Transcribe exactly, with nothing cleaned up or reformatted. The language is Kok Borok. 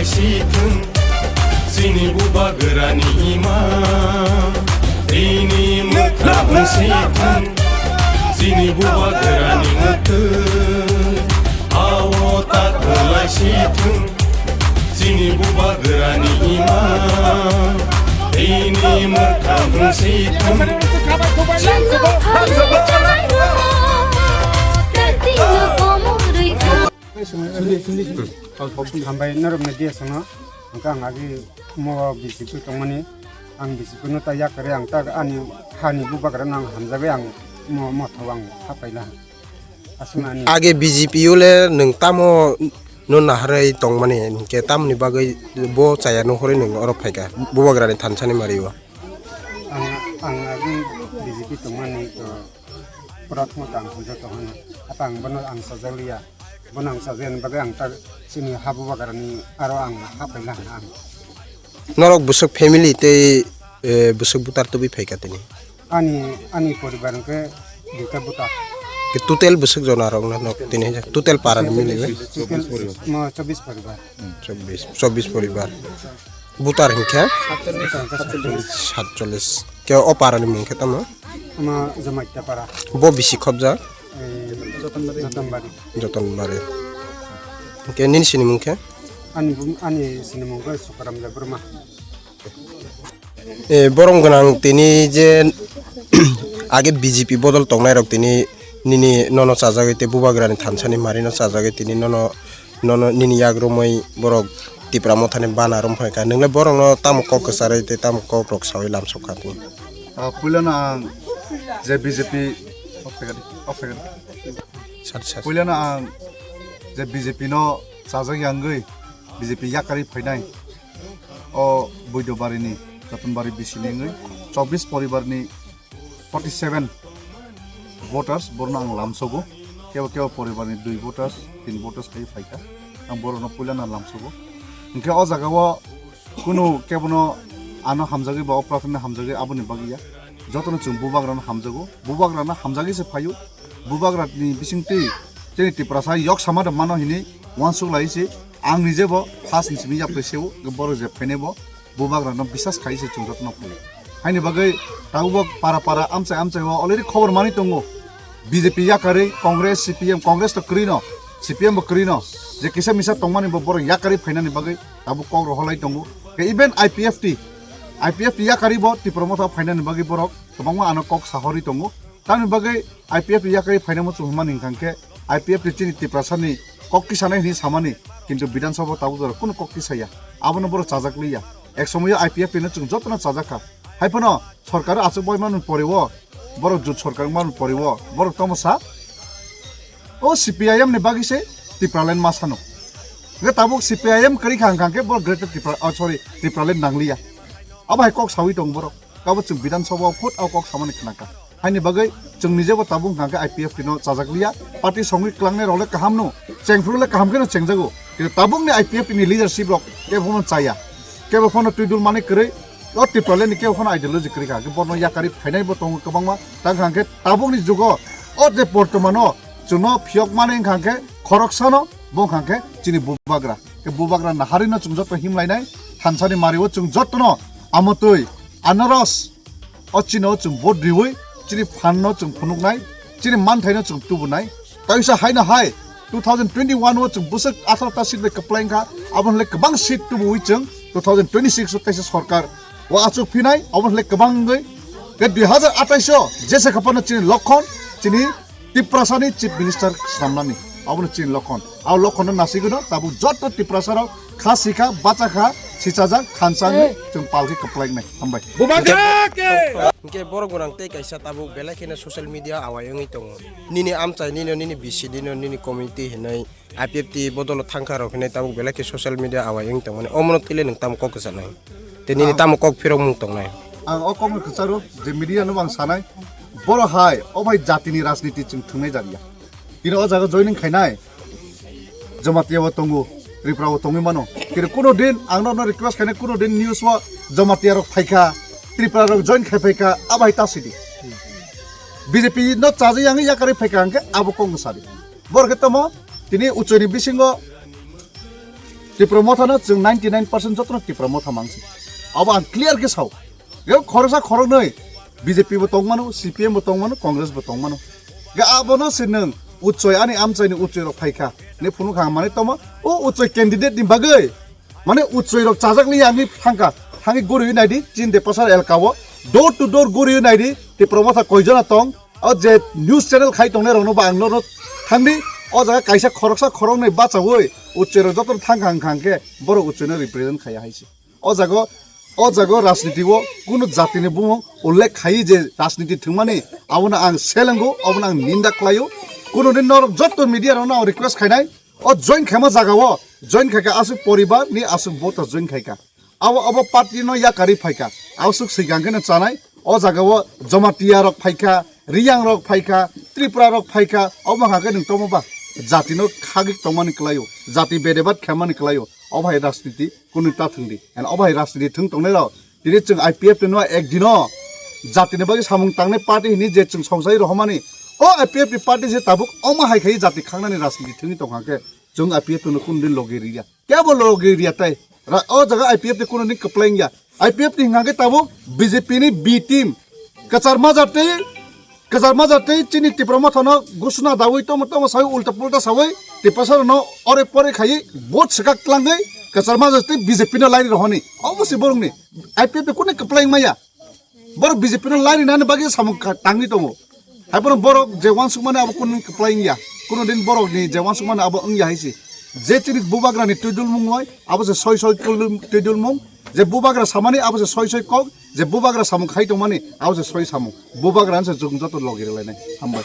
Sithung, chini bubagrani imang, rini mwkhang sithung, chini bubagrani mwkhang, awo tak belai sithung, chini bubagrani imang, rini mwkhang sithung. Hambai norok media sono, hwnkhe ang agi mo B J P tongmani, ang B J P no ta yakarwi ang ta ani hani bubagra no ang hamjagwi ang mo motho ang hapaila. Aswk ani. Age B J P o le nwng tamo no naharwi tongmani, hinkhe tamoni bagwi bo chaya nuhurwi nwng oro phaikha, bubagrani thansani mario? Ang, ang agi B J P tongmani to prathamo tang puja to hano. Ata ang bono ang sajak liya. Bono ang sajak ni bagwi ang ta chini ha bubagrani aro ang hapaila ang. Norok bwswk family tei, eh, bwswk butar tubui phaikha tini? Ani, ani poribar hwnkhe duita buta. Ke total bwswk jona rok no nok tini total para ni mili be? Total mo chobbish poribar. Chobbish, chobbish poribar. Butar hwnkhe? Buta hwnkhe satchollish. Satchollish. Ke o para ni mung khe tamo? Ama Jamatia para. Bo bisi khobja? Ei, Jotonbari. Jotonbari. Jotonbari. Ke nini sini mung khe? Ani, ani sini mung khe Sukaram Debbarma. Eh, borok gwnang tini je age B J P bodol tongnai rok tini nini nono chajagwi tei bubagrani thansani marino chajagwi tini nono, nono nini yak romwi borok Tipra mothani bana rom phaikha. Nwngle borokno tamo kok kwcharwi tei tamo kok rok sawi lamsok kha tini? Ah, puilano ang je B J P, off khaikha di, off khaikha di. Sat, sat. Puilano ang je B J P no chajak yangwi B J P yakarwi phainai. O Boidobarini, Jotonbari bisini wngwi chobbish poribarni forty seven voters, borno ang lamsogo. Kebo kebo poribarni dui voters, tin voters khai phaikha. Ang borokno puilano lamsogo. Hinkhe o jagao kunu kebono ano hamjagwi ba o prathana hamjagwi aboni bagwi ya. Jotono chwng bubagrano hamjago. Bubagrano hamjagwi se phaio. Bubagrani bisingtwi chini Tiprasa yok sama da mano hini uansuk lai se. Ang nijebo first ni simi yapri seo, borok je phainai bo bubagrano bisas khai se chwng jotono phaio. Haini bagwi tabuk para para amchai amchai o already khobor manwi tongo. B J P yakarwi, Congress, C P M, Congress to kwrwi no, C P M bo kwrwi no, je kisa misa tongmani bo borok yakarwi phainani bagwi tabuk kok rohorlai tongo. Ke even I P F T, I P F T yakarwi bo Tipra Motha phainani bagwi borok kwbangma ano kok sahorwi tongo. Tamni bagwi I P F T yakarwi phainamo chwng hwnmani hwnkha khe I P F T chini Tiprasani kok tisanai hwnwi samani, kintu Bidhan Sabha tabuk jora kunu kok tisaya. Abono borok chajak liya. Ek somoyo I P F T no chwng jotono chajak kha. Hai phano sorkar achuk bai manu pore o, borok jut sorkar manu pore o, borok tamo sa? O C P I M ni bagwi se Tipraland ma sano. Hwnkhe tabuk C P I M kwrwi kha hwnkha khe borok Greater Tripura, oh, sorry, Tipraland nangliya. Abo hai kok sawi tong borok. Kabo chwng Bidhan Sabha o phut o kok samani khna kha. Haini bagwi chwng nijebo tabuk hwnkha khe I P F T no chajak liya. Party songwi klangnai rok le kaham no, chengphru le kaham khe no chengjago. Kintu tabuk ni I P F T ni leadership rok kebo phano chaya. Kebo phano twi dul mani kwrwi, o Tipraland ni kebo phano ideology kwrwi kha. Bono yakarwi phainai bo tongo kwbangma. Tang hwnkha khe tabuk ni jugo o je bortomano chwngno phiyok mani wngkha khe khoroksano bo wngkha khe chini bubagra. Khe bubagra naharino chwng joto himlainai, thansani mario chwng jotono amotwi, anaros, o chino chwng vote riwi, chini phanno chwng phunuknai, chini manthaino chwng tubunai. Kaisa haino hai, two thousand twenty-one o chwng bwswk atharo ta seat bai kwplai wngkha, abono le kwbang seat tubuwi chwng two thousand twenty-six o kaisa sorkar o achuk phinai, abono le kwbang wngwi. Khe dui hazar atais o jesa khaphano chini lokhon, chini Tiprasani Chief Minister swnamnani, abono chini lokhon. Abo lokhono nasigwino tabuk joto Tiprasarok kha sikha, bachakha, sichajak, thansa wngwi chwng palkhe kwplainai. Hambai. Bubagra ke! Hwnkhe borok gwnang tei kaisa tabuk belai kheno social media awai wngwi tongo. Nini amchai, nini, nini bisi, nini, nini community hinwi I P F T bodolo thangkha rok hinwi tabuk belai khe social media awai wngwi tongmani. Omono twi le nwng tamo kok kwchanai? Tei nini tamo kok phirokmung tongnai? Ang o kokno kwcharo je media no ang sanai, borok hai o bai jatini rajniti chwng thwngnai jaliya. Tini o jaga joining khainai Jamatia bo tongo, Tripura bo tongwi mano. Kini kuno din ang no request khainai, kuno din news o Jamatia rok phaikha, Tripura rok join khai phaikha, abo hai ta sidi. B J P no chaja yang yakarwi phaikha hwnkhe abo kok no sadi. Borok khe tamo tini uchoni bisingo Tipra Motha no chwng ninety nine percent jotono Tipra Motha mangsi. Abo ang clear khe sao. Ge khoroksa khoroknwi B J P bo tongmano, C P M bo tongmano, Congress bo tongmano. Ge abono se nwng uchoi ani amchaini uchoi rok phaikha. Ne phunukha ang manwi tongma, o uchoi candidate ni bagwi. Mane uchoi rok chajak li ani thangkha. Thangwi guriwi naidi, chini de pasar elka o. Door to door guriwi naidi, Tipra Motha koijona tong. O je news channel khai tongnai rokno ba ang nono thangdi. O jaga kaisa khoroksa khoroknwi bachawi uchoi rok jotono thangkha wngkha hwnkhe borok uchoino represent khaiya haisi. O jaga, o jaga rajniti o kunu jatini bumung ullekh khaiwi je rajniti thwngmani abono ang selengo, abono ang ninda khlaio. Kunu din norok jotto media rokno ang request khainai, o join khaima jaga o join khaikha aswk poribar ni aswk voter join khaikha. Abo, abo party no yakarwi phaikha. Aswk swikang khe no chanai. O jaga o Jamatia rok phaikha, Riyang rok phaikha, Tripura rok phaikha. Omo hwnkha khe nwng tongma ba jati no khagwi tongmani kwlaio, jati bedebat khaimani kwlaio. Obo hai rajniti kunu ta thwngdi. And obo hai rajniti thwng tongnai rok tini chwng I P F T no ek dino jatini bagwi samung tangnai party hini je chwng songsai rohormani. O I P F T party se tabuk omo hai khai jati khangnani rajniti thwngwi tongkha khe chwng I P F T no kunu din logi riya. Kebo logi riya tai. Ra-, o jaga I P F T kunu din kwplai wngya. I P F T hwnkha khe tabuk B J P ni B team. Kwchar majak tei Kwchar majak tei chini Tipra Motha no gusuna dawi tomo tomo sawi ulta pulta sawi Tiprasa no ore pore khai vote swkak tlangwi kwchar majak tei B J P no laini rohoni. Obo se borok ni I P F T kunu kwplai maya. Borok B J P no laini nani bagwi samung kha-, tangwi tongo. Hai borok, borok je wansukmani abo kunu kwplai wngya. Kunu din borok ni je wansukmani abo wngya hai se. Je chini bubagra ni twidulmung loi abo se soi soi twidul-, twidulmung. Je bubagra samani abo se soi soi kok, je bubagra samung khai tongmani abo se soi samung. Bubagra se chwng joto logi rwlainai. Hambai.